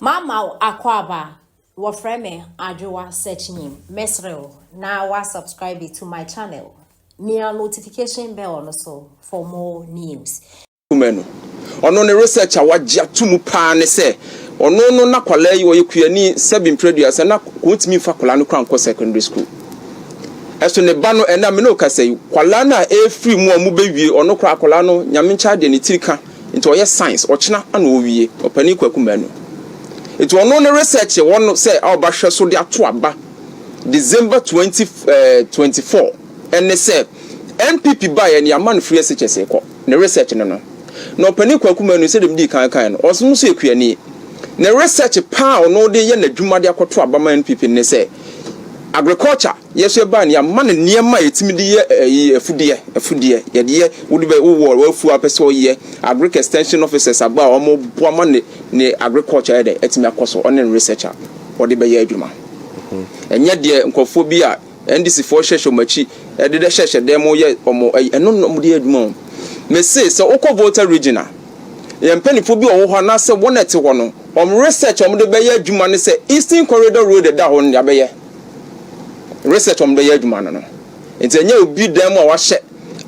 Mama wo akwaaba, wɔfrɛ me Adwoa Searchnyim. Mesrɛ wo na wa subscribe to my channel. Mia notification bell no so for more news. Manu. Ɔno ne research a wagye ato mu paa ne sɛ ɔno no na kwalaa yi ɔyɛ kuani sɛbi mprɛduasa na ɔntumi mfa kwalaa no koraa nkɔ secondary school. Ɛso ne ba no ɛnɛ a me ne wo kasa yi kwalaa no a ɛrefiri mu a ɔmo bɛwie ɔno koraa akwadaa no Nyame nkyɛ adeɛ ne tiri ka nti ɔyɛ science ɔkyena ana ɔwie ɔpanin Kwaku Manu. Nti ɔno ne research wɔ no sɛ a ɔba hwɛ so de ato aba December 2024 ɛne sɛ NPP baeɛ no yɛama no free SHS kɔ. Ne research no no. Na ɔpanin Kwaku Manu sɛdeɛ medii kan kaeɛ no, ɔno nso yɛ kuani. Ne research paa a ɔno de yɛ n'adwuma de akɔto aba ma NPP no ne sɛ, agriculture, yɛ nso yɛbaeɛ no yɛama no nneɛma a yɛtumi de yɛ ɛyi afudeɛ, afudeɛ, yɛde yɛ, wode bɛ wowɔ w'afuo a wopɛ sɛ ɔyɛ, agric extension officers aba a wɔboa ma ne ne agriculture yɛ dɛ atumi akɔ so, ɔne ne research a ɔde bɛyɛ adwuma. Ɛnyɛ deɛ nkurɔfoɔ bi a NDC foɔ hyɛhyɛ wɔn akyi de dɛ hyɛhyɛ dan mu yɛ wɔn ayi ɛno na wɔde yɛ adwuma o. Mese sɛ wokɔ Volta region a, yɛn mpanimfoɔ bi wɔ hɔ anaasɛ wɔn a ɛte hɔ no, wɔn research a wɔde bɛyɛ adwuma ne sɛ Eastern Corridor Road ɛda hɔ no yɛabɛyɛ research a wɔde bɛyɛ adwuma no no. Nti ɛnyɛ obi dan mu a wahyɛ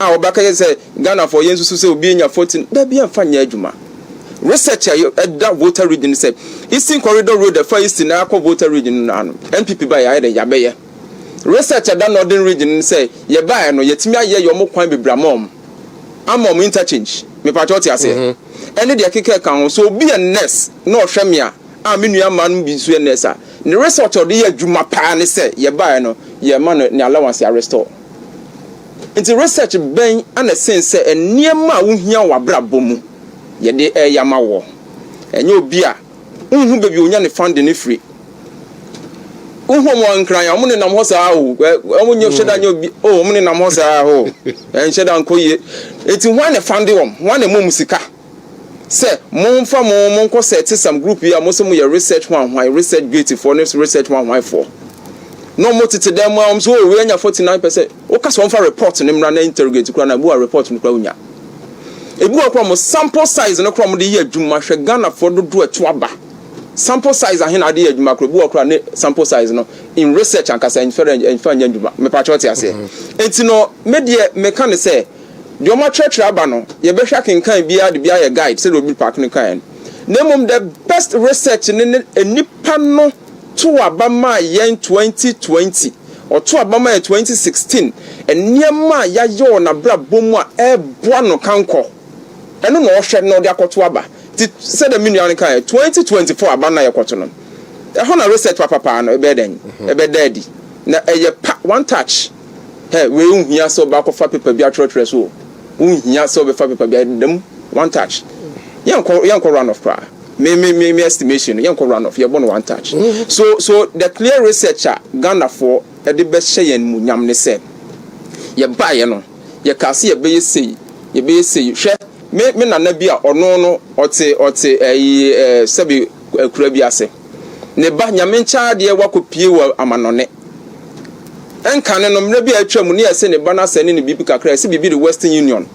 a wɔbɛka kyerɛ sɛ Ghanafoɔ yɛn nsusu sɛ obi anya 14 dabi ɛmfa nyɛ adwuma. Research a ɛda Volta region sɛ Eastern Corridor Road ɛfa Eastern na akɔ Volta region no ano NPP ba yɛayɛ dɛ yɛabɛyɛ. Research a ɛda Northern Region ne sɛ yɛbaeɛ no yɛtumi ayɛ yɛ wɔn kwan bebree ama wɔn, ama wɔn interchange, mepakyɛ wote aseɛ, ɛne deɛ ɛkeka ɛka ho. So obi yɛ nurse na ɔhwɛ me a, a me nua mmaa no bi nso yɛ nurse a, ne research a ɔde yɛ adwuma paa ne sɛ yɛbaeɛ no yɛma no ne allowance yɛ restore. Nti research bɛn na ɛsen sɛ nneɛma a wohia wɔ w'abrabɔ mu yɛde ɛreyɛ ama woɔ? Ɛnyɛ obi a Wonhu baabi a onya ne funding no firi. Wohu wɔn wɔ Nkran a, wɔn nenam hɔ saa o. Wɔn nyɛ hyɛ da nyɛ obi o, wɔn nenam hɔ saa o. Ɛnhyɛ da nkɔ yie. Eti hwan na fande wɔn? Hwan na ɛma wɔn sika? Sɛ momfa mo monkɔ sɛte some group yi a mo sɛ mo yɛ research hwan hwan, research gate foɔ ne research hwan hwan foɔ. Na wɔn tete dan mu a wɔn sɛ o wei anya 49%. Woka sɛ wɔmfa report no mmra na interrogate koraa na ebi wɔ a report no koraa wonya. Ebi wɔ hɔ koraa wɔn sample size no koraa wɔde yɛ adwuma hwɛ Ghanafoɔ dodoɔ ɛto aba. Sample size ahe na ade yɛ adwuma koraa ebi wɔ hɔ koraa ne sample size no in research ankasa ɛnfa ɛnfa nyɛ adwuma. Mepakyɛ wote aseɛ? Enti no me deɛ meka ne sɛ deɛ wɔn atwerɛtwerɛ aba no yɛbɛhwɛ akenkan biara de bi ayɛ guide sɛdeɛ Obi Park no kaeɛ no. Na mmom the best research ne ne nnipa no too aba maa yɛn 2020, ɔtoo aba maa yɛn 2016, nneɛma a yɛayɛ wɔ n'abrabɔ mu a ɛreboa no kankɔ, ɛno na ɔhwɛ na ɔde akɔto aba. Nti sɛdeɛ me nua no kaeɛ, 2024 aba no a yɛkɔto no, ɛhɔ na research papapaa no ɛbɛyɛ dɛn? Ɛbɛda adi. Na ɛyɛ pa, one touch. Hɛ, wei wonhia sɛ wobɛakɔfa paper bi atwerɛtwerɛ so o. Wonhia sɛ wobɛfa paper bi, ɛda mu, one touch. Yɛnkɔ, yɛnkɔ run off koraa. Me me me me estimation no yɛnkɔ run off yɛbɔ no one touch. So the clear research a Ghanafoɔ de bɛhyɛ yɛn animuonyam ne sɛ yɛbaeɛ no yɛkaa sɛ yɛbɛyɛ sei yɛbɛyɛ sei hwɛ me me nana bi a ɔno no ɔte ɔte ɛyi ɛɛ sɛbi akura bi ase ne ba Nyame nkyɛ adeɛ wakɔpie wɔ amanɔne ɛnkane no mmerɛ bi a atwa mu ne yɛse ne ba no asɛne ne biribi kakra yɛse biribi de Western Union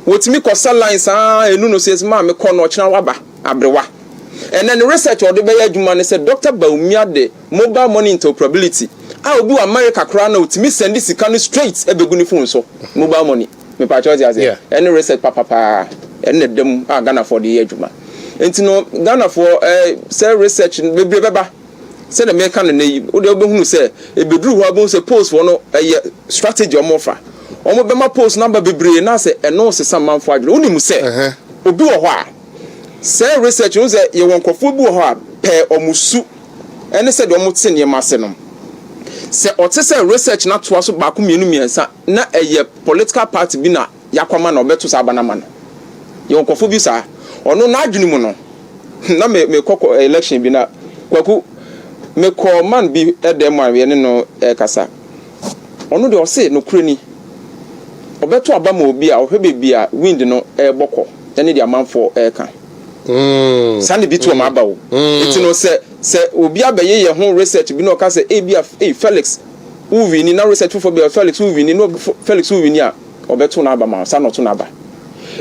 wɔtumi kɔsa line saa ɛnu no so yɛse maame kɔ no ɔkyena waba. Aberewa. Ɛnnɛ no research a ɔde bɛyɛ adwuma ne sɛ Dɔkta Bawumia de mobile money interoperability a obi wɔ America koraa na otumi sɛnde sika no straight begu ne phone so, mobile money. Mepakyɛ wote aseɛ? Ɛne research papa paa. Ɛno na ɛda mu a Ghanafoɔ de yɛ adwuma. Nti no Ghanafoɔ eh, sɛ research no bebree bɛba. Sɛdeɛ meka no nnɛ yi, wo deɛ wobɛhunu sɛ ɛbɛduru hɔ a wobɛhu sɛ polls foɔ no ɛyɛ strategy a wɔfa. Wɔbɛma polls no aba bebree na sɛ ɛno resesa manfoɔ adwene. Wonim sɛ obi wɔ hɔ a sɛ research no sɛ yɛwɔ nkurɔfoɔ bi wɔ hɔ a pɛ wɔn su ne sɛdeɛ wɔte nneɛma ase no. Sɛ ɔte sɛ research no atoa so baako mmienu mmiɛnsa na ɛyɛ political party bi na yɛakɔma no a, ɔbɛto saa aba no ama no. Yɛwɔ nkurɔfoɔ bi saa. Ɔno n'adwene mu no, na me mekɔ kɔ election bi na Kwaku mekɔɔ man bi dan mu a yɛne no rekasa. Ɔno deɛ ɔse nokorɛ ni, ɔbɛto aba ma obi a ɔhwɛ baabi a wind no rebɔ kɔ ne deɛ amanfoɔ reka. Saa na ebi to wɔn aba o. Nti no sɛ sɛ obi abɛyɛ yɛn ho research bi na ɔka sɛ ebia ei Felix wo wini na research foforɔ bi a Felix wo wini na Felix wo wini a, ɔbɛto n'aba ma wo. Saa na ɔto n'aba.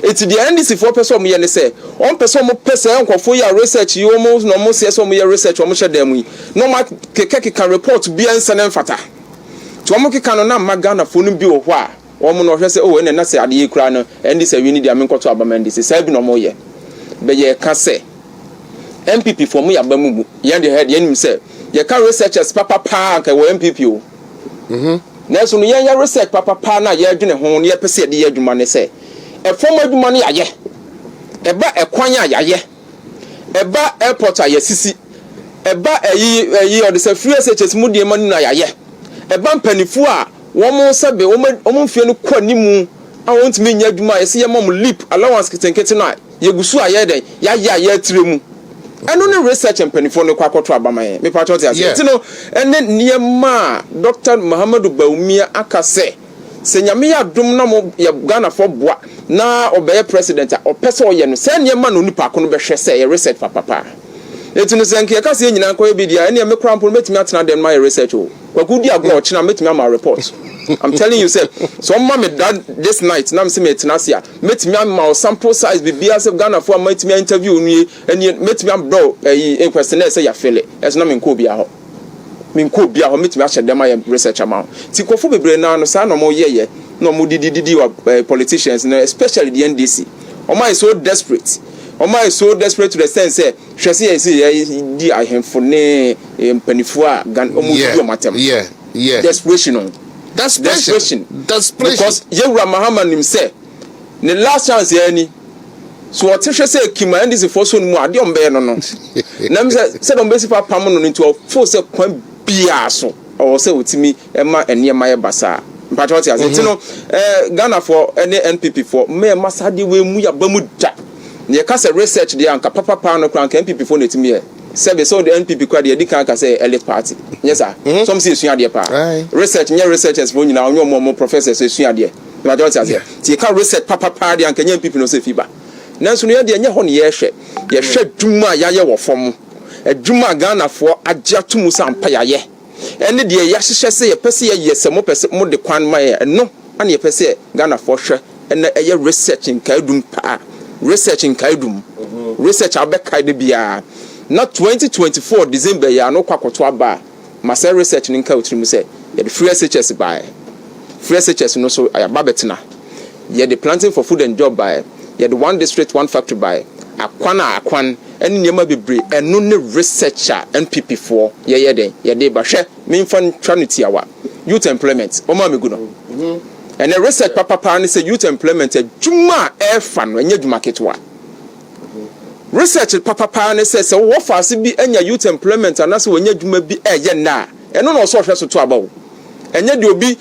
Eti deɛ NDC foɔ pɛ sɛ wɔn yɛ ne sɛ, wɔn pɛ sɛ wɔn pɛ sɛ nkurɔfoɔ yi a research yi wɔn na wɔn seɛ sɛ wɔn yɛ research wɔn hyɛ dan mu yi na wɔn akekakeka report biara nsa na mfata. Nti wɔn keka no na mma Ghanafoɔ no bi wɔ hɔ a wɔn no ɔhwɛ sɛ oh ɛna na sɛ adeɛ yi koraa no NDC awie ne deɛ menkɔto aba ma NDC. Saa bi na wɔn yɛ. Bɛyɛ ka sɛ NPP foɔ mo yɛ aba mu bu. Yɛn deɛ yɛn nim sɛ yɛka researchers papa paa anka ɛwɔ NPP o. Nanso no yɛn yɛ research papa paa no a yɛredwene ho na yɛpɛ sɛ yɛde yɛ adwuma ne sɛ ɛfam adwuma no yɛayɛ, ɛba ɛkwan a yɛayɛ, ɛba airport a yɛasisi, ɛba ɛyi ɛyi ɔde sɛ free SHS mu nneɛma no na yɛayɛ, ɛba mpanimfoɔ a wɔn sɛbe wɔn wɔn mfie no kɔ anim a wɔntumi nyɛ adwuma a yɛsɛ yɛma wɔn leap allowance ketenkete no a yɛgu so a yɛyɛ dɛn yɛayɛ a yɛatire mu. Ɛno ne research mpanimfoɔ no kɔ akɔto aba ma yɛn. Mepa kyɛw te ase. Nti no ɛne nneɛma a Dr. Muhammadu Bawumia aka sɛ sɛ Nyame yɛ adom na mo yɛ Ghanafoɔ boa na ɔbɛyɛ president a ɔpɛ sɛ ɔyɛ no saa nneɛma na onipa ko no bɛhwɛ sɛ ɛyɛ research papapa. Nti no sɛ nka yɛka sɛ yɛn nyinaa nkɔyɛ bi deɛ a ɛneɛ me koraa mpo no mɛtumi atena dɛm no mayɛ research o. Kwaku di agorɔ ɔkyena mɛtumi ama report. I'm telling you sɛ sɛ ɔma me that this night na me sɛ metena ase a mɛtumi ama wo sample size biribiara sɛ Ghanafoɔ a mɛtumi interview no ye ɛneɛ mɛtumi abrɛ wo ɛyi questionnaire sɛ yɛafele ɛso na menkɔ obiara hɔ. Menkɔ obiara hɔ mɛtumi ahyɛ dɛm ayɛ research ama wo. Nti nkurɔfoɔ bebree naa no saa na ɔmo yɛyɛ na ɔmo didi didi wɔ politicians no, especially the NDC. Ɔmo ayɛ so desperate. Ɔmo ayɛ so desperate to the extent sɛ hwɛ sɛ yɛsi yɛ di ahemfo ne mpanimfoɔ a Gan ɔmo didi ɔmo atɛm. Desperation o. Desperation. Desperation. Desperation. Because Yewura Mahama nim sɛ ne last chance yɛ ni so ɔte hwɛ sɛ kima NDC foɔ so no mu a adeɛ ɔmo bɛyɛ no nam sɛ sɛdeɛ ɔmo bɛsi fa pam no no nti ɔfo sɛ kwan biara so ɔwɔ sɛ ɔtumi ɛma nneɛma yɛ basaa. Mpatwa ɔte ase. Nti no Ghanafoɔ ɛne NPP foɔ mmɛɛma saa adeɛ wei mu yaba mu da. Na yɛka sɛ research deɛ anka papapa no koraa anka NPP foɔ na ɛtumi yɛ. Sɛbi sɛ ɔde NPP koraa deɛ yɛdi kan ka sɛ elite party. Nyɛ saa. Sɔm sɛ yɛsua adeɛ paa. Research nyɛ researchers foɔ nyinaa ɔnyɛ ɔmo ɔmo professors esua adeɛ. Mpatwa ɔte ase. Nti yɛka research papapa deɛ anka nyɛ NPP no sɛ fi ba. Nanso no yɛ deɛ nyɛ hɔ ne yɛrehwɛ. Yɛhwɛ adwuma a yɛayɛ wɔ fam. Adwuma a Ghanafoɔ agye ato mu sɛ ampa yɛayɛ. Ɛne deɛ yɛahyehyɛ sɛ yɛpɛ sɛ yɛyɛ sɛ mopɛ sɛ mode kwan ma yɛ ɛno ana yɛpɛ sɛ Ghanafoɔ hwɛ ɛna ɛyɛ research nkaedum paa. Research nkaedum. Research a wobɛkae de biara. Na 2024 December yi a no kɔ akɔto aba a ma sɛ research no nka wo tirim sɛ yɛde free SHS baeɛ. Free SHS no so yɛaba bɛtena. Yɛde planting for food and job baeɛ. Yɛde one district one factory baeɛ. Akwan a akwan ɛne nneɛma bebree ɛno ne research a NPP foɔ yɛyɛ den yɛde ba. Hwɛ memfa ntwa no tiawa. Youth employment wɔn a megu no. Ɛnɛ research papapa ne sɛ youth employment adwuma a ɛɛfa no ɛnyɛ adwuma ketewa. Research papapa ne sɛ sɛ wɔwɔ faase bi anya youth employment anaasɛ wɔnya adwuma bi ɛɛyɛ nna a ɛno na ɔsɔ ɔhwɛ so to aba o. Ɛnyɛ deɛ obi